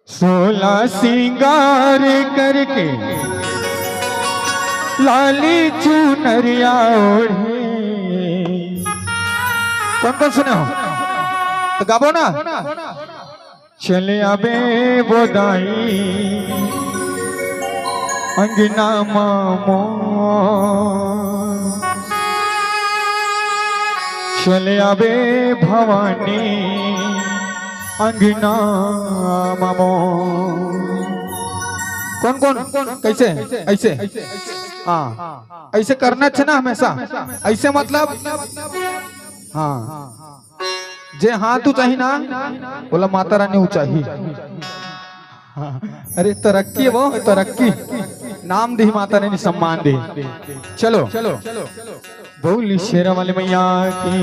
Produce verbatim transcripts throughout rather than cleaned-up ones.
सोला सिंगार करके लाली चुनरिया ओढ़े। कौन कौन सुने हो तो गाबो ना। चले आबे वो दाई अंगना मामो, चले आबे भवानी अंगना मामो। कौन कौन कैसे? ऐसे। हाँ, ऐसे करना अच्छा ना हमेशा। ऐसे मतलब, हाँ, जे हाथ ऊंचाही ना, बोला माता रानी ऊंचाही। हाँ, अरे तरक्की वो तरक्की, नाम दी माता रानी सम्मान दी। चलो, बोली शेरा वाली मैया की।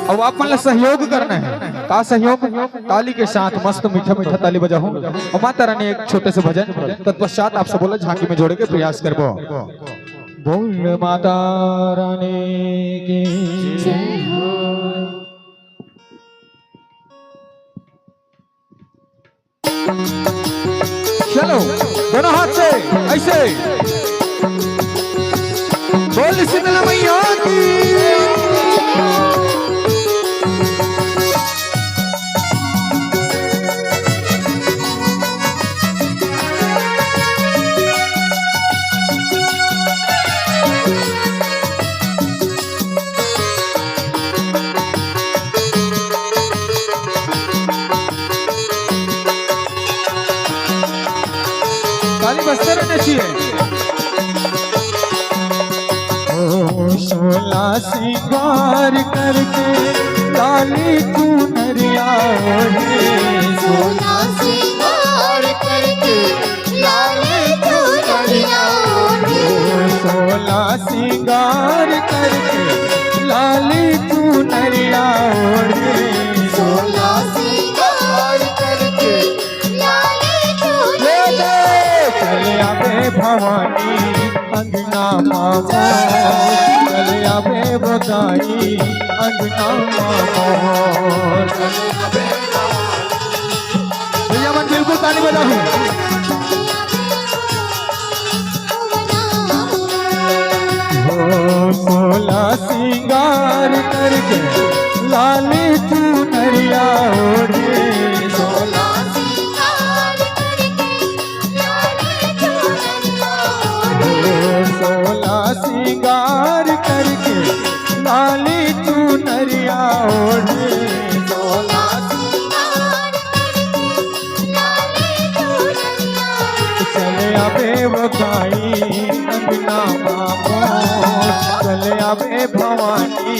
अब आप मन ला सहयोग करना है। का सहयोग? ताली के साथ मस्त मीठा मीठा ताली बजाओ और माता रानी एक छोटे से भजन, तत्पश्चात आप सब बोला झांकी में जोड़े के प्रयास करबो। बोल माता रानी की। चलो, दोनों हाथ से ऐसे। बोल शीतला मैया की। ताली बजते रहना चाहिए। ओ सोला सिंगार करके लाली चुनरिया ओढ़े। सोला सिंगार करके लाली चुनरिया ओढ़े। ओ सोला सिंगार करके लाली चुनरिया ओढ़े। सोला सिंगार करके लाली चुनरिया। चले आबे भवानी अंगना मामो, चले आबे वो दाई अंगना मामो। भैया मन बिल्कुल ताली बजाओ। हो सोला सिंगार करके लाली चुनरिया ओढ़े। सोला सिंगार करके लाली चुनरिया ओढ़े। सोला सिंगार करके लाली चुनरिया ओढ़े। सोला सिंगार चले आबे वो दाई अंगना मामो, चले आबे भवानी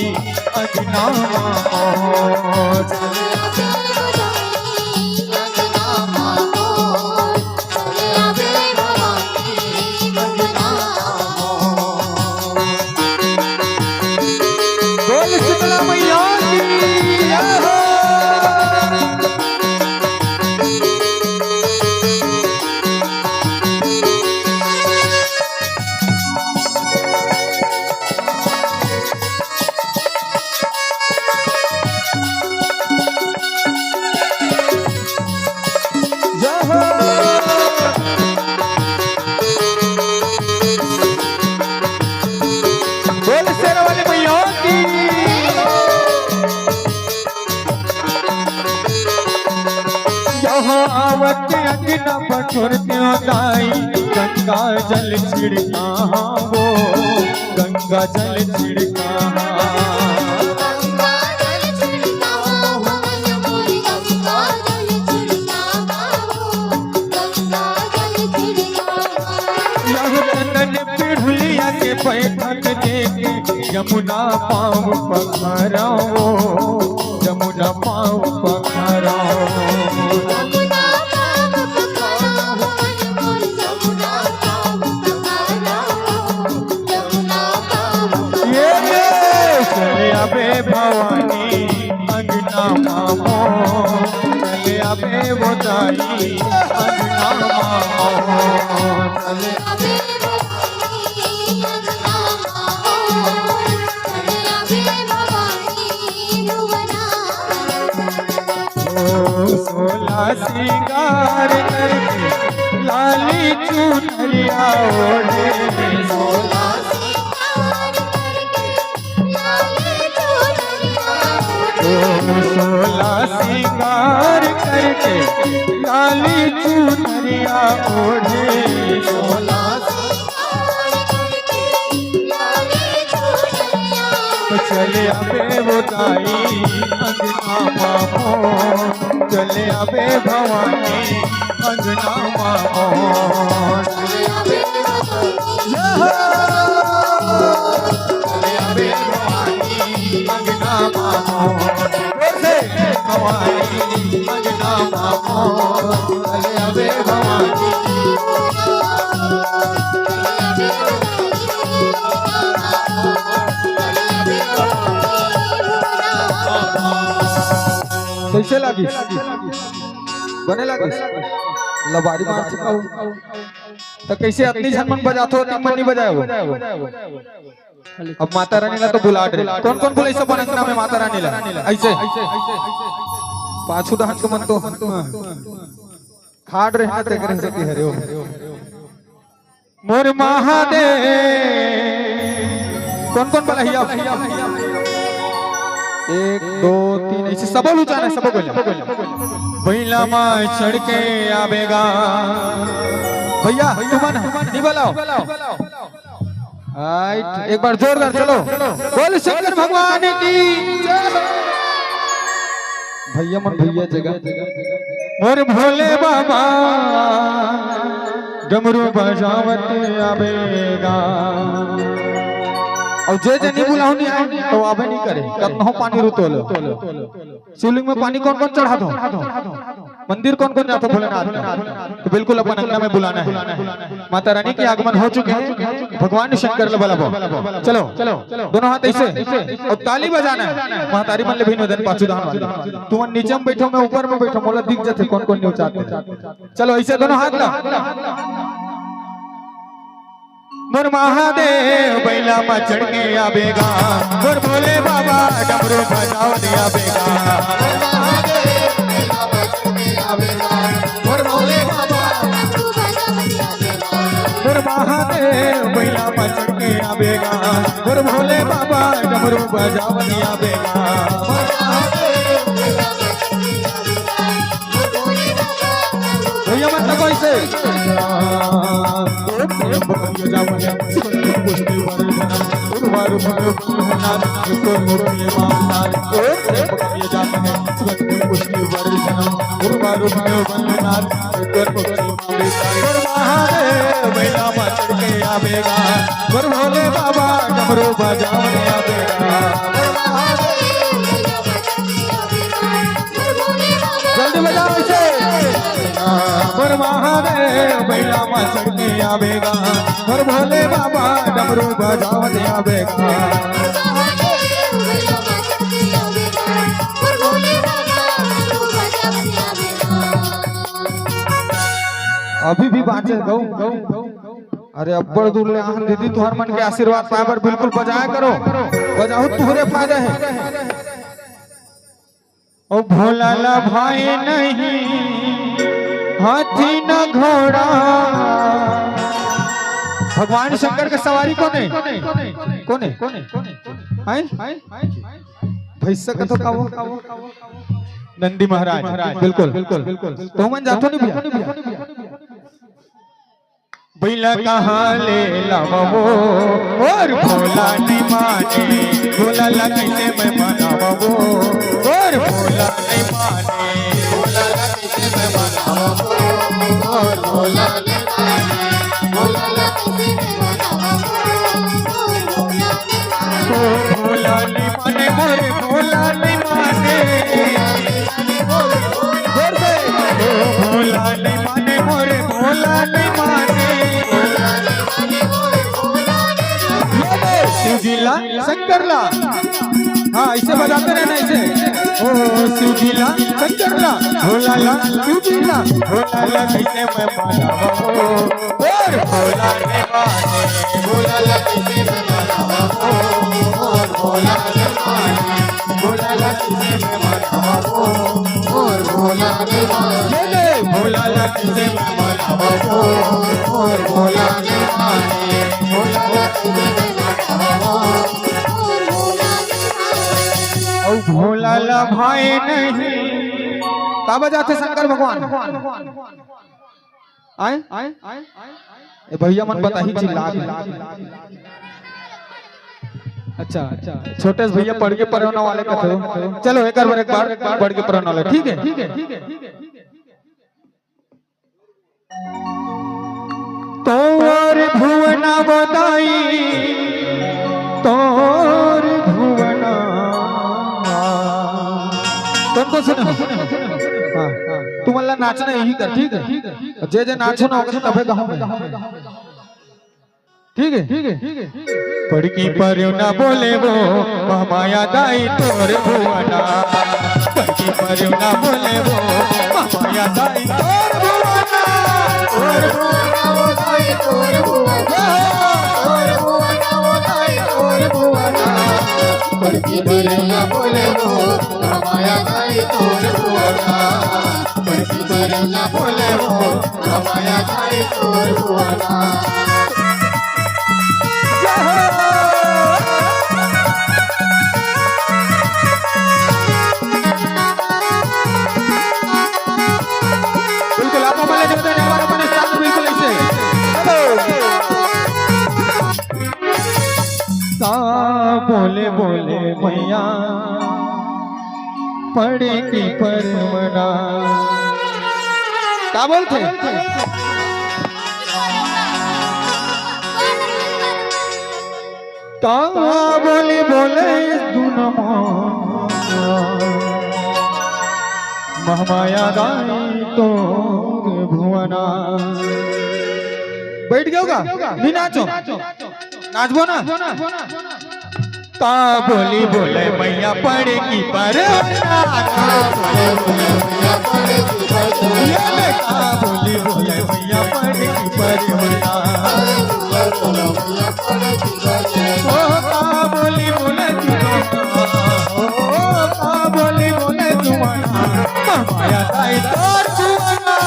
अंगना मामो। बोल शीतला मैया की जय हो। जय हो। बोल शेरा वाली मैया की। यहाँ आवत अंगना पठुरतियों दाई, गंगा जल छिड़कावो, गंगा जल छिड़कावो। यह चंदन पिढ़ुलिया के बैठक देखे, यमुना पाँव पखारो, यमुना पाँव पखारो। ये, ये, चले आबे भवानी अंगना मामो, चले आबे वो दाई अंगना मामो। ओ सोला श्रृंगार करके लाली चुनरिया ओढ़े। सोला श्रृंगार करके लाली चुनरिया ओढ़े। ओ सोला श्रृंगार करके लाली चुनरिया ओढ़े। सोला श्रृंगार करके लाली चुनरिया। तो चले आबे वो दाई अंगना मामो, चले आबे भवानी अंगना मामो। जय हो। चले आबे भवानी अंगना मामो। फिर से। भवानी अंगना मामो। चले आबे भवानी। कैसे लागिस? बने लागिस? लबारी मार चुका हो। तो कैसे अतनी झन मन बजाथो, अतनी मन नहीं बजाए हो? अब माता रानी ला तो बुला डरे। कौन कौन बुलाइस अपन अंगना में माता रानी ला? ऐसे। पाछू डहन के मन तो खाड़ रहे ना, तेकरे से कि हरे हो। मोर महादेव। कौन कौन बलहिया? एक, दो, तीन, ऐसे सबो लुचाना, सबो बोले। बइला मा चढ़ के आबेगा। भैया, तुमन नहीं बुलाओ। राइट, एक बार जोरदार चलो। बोल शंकर भगवान की जय। भैया मन भैया जगह। मोर भोले बाबा डमरू बजावत आबेगा। अउ जे जे नहीं बुलाहूं नहीं आए, तो आबे नहीं करे। कतनो पानी रुतो लो। शिवलिंग में पानी कौन कौन चढ़ाथो? मंदिर कौन कौन जाथो भोलेनाथ में? तो बिल्कुल अपन अंगना में बुलाना है। माता रानी के आगमन हो चुके हैं। भगवान शंकर ला बुलाबो। चलो, दोनों हाथ ऐसे अउ ताली बजाना है। महतारी मन ले भी निवेदन, पाछू डहन वाले। तुमन नीचे में बैठो, मैं ऊपर में बैठो, मोला दिख जाथे कौन कौन न्यू चाहते हैं। चलो, ऐसे दोनों हाथ ला। मोर महादेव बइला मा चढ़ के आबेगा, मोर भोले बाबा डमरू बजावत आबेगा। मोर भोले बाबा मोर महादेव बइला मा चढ़ के आबेगा, मोर भोले बाबा डमरू बजावत आबेगा। भैया मन तको ऐसे। महादेव बइला मा चढ़ के आबेगा, मोर भोले बाबा डमरू बजावत आबेगा। जल्दी बजाओ इसे। मोर महादेव बइला मा चढ़ के आबेगा, मोर भोले बाबा डमरू बजावत आबेगा। अभी भी बाँचे गऊ। अरे अब्बड़ दूर ले आहन दीदी, तुहर मन के आशीर्वाद पाए बर बिल्कुल बजाया करो, बजाहू तुहरे फायदा है। ओ भोला ला भाई नहीं हाथी न घोड़ा। भगवान शंकर के सवारी कोने? कोने? हैं? भैंसा का तो का वो? नंदी महाराज, बिल्कुल। तो मन जाथो नहीं भैया। बइला कहाँ ले लावो, अउ भोला नहीं माने, भोला ला कइसे मैं मनावो, अउ भोला नहीं माने, भोला ला कइसे मैं मनावो, अउ भोला नहीं माने, भोला ला कइसे मैं मनावो, अउ भोला नहीं माने, अउ भोला नहीं माने, मोर भोला नहीं माने। जोर से। अउ भोला नहीं माने, मोर भोला नहीं माने। ये दे, शिव जी ला, शंकर ला। हाँ, ऐसे बजाते रहना, ऐसे। ओ शिव जी ला, शंकर ला, भोला ला, शिव जी ला, भोला ला, कइसे मैं मनावो। अउ भोला नहीं माने, भोला ला, कइसे मैं मनावो। अउ भोला नहीं माने, भोला ला, कइसे मैं मनावो। अउ भोला नहीं माने। अउ भोला ला भाई नहीं। का बजाथे शंकर भगवान? आए? ए भैया मन बताही चिल्ला के। अच्छा, छोटे से भैया पढ़ के परौना वाले कथे। चलो एक बार, एक बार पढ़ के परौना वाले, ठीक है? तोर भुवना बदाई, तोर भुवना। कौन कौन सुने? हाँ, तुमन ला नाचना यही कर, ठीक है? जे जे नाचो ना होगा तो तबे गाँव में। ठीक है? पड़की परौना बोले वो, महमाया दाई तोर भुवना। पड़की परौना बोले वो, महमाया दाई तोर भुवना। तोर भुवना वो दाई तोर भुवना। तोर भुवना वो दाई तोर भुवना। पड़की परौना बोले वो, महमाया दाई तोर भुवना। पड़की परौना बोले वो, महमाया दाई तोर भुवना। बिल्कुल, आप मोबाइल जोड़ते हैं, हमारा अपने साथ बिल्कुल ऐसे। हेलो। का बोले बोले मैया पड़की परौना। का बोलथे? का बोली बोले दुनो महमाया दाई तोर भुवना। बैठ गयो का? नहीं नाचो। नाचबो ना? का बोली बोले मैया पड़की परौना। का बोली बोले मैया पड़की परौना। ये ले, का बोली बोले मैया पड़की परौना। ओ का बोली बोले तू, ओ का बोली बोले तू, महमाया दाई तोर भुवना।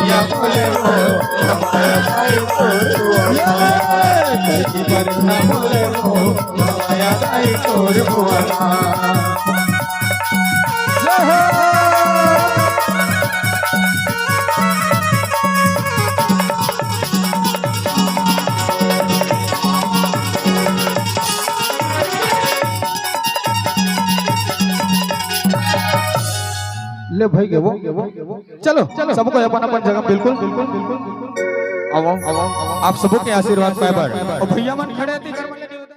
या बोले वो, महमाया दाई तोर भुवना। या बोले वो, महमाया दाई तोर भुवना। जय हो। ले भाई गे वो। चलो, सबको अपन अपन जगह बिल्कुल। आओ, आओ, आओ, आओ। आप सबके आशीर्वाद पाए बर। अउ भैया मन खड़े हे, तेकर मन ले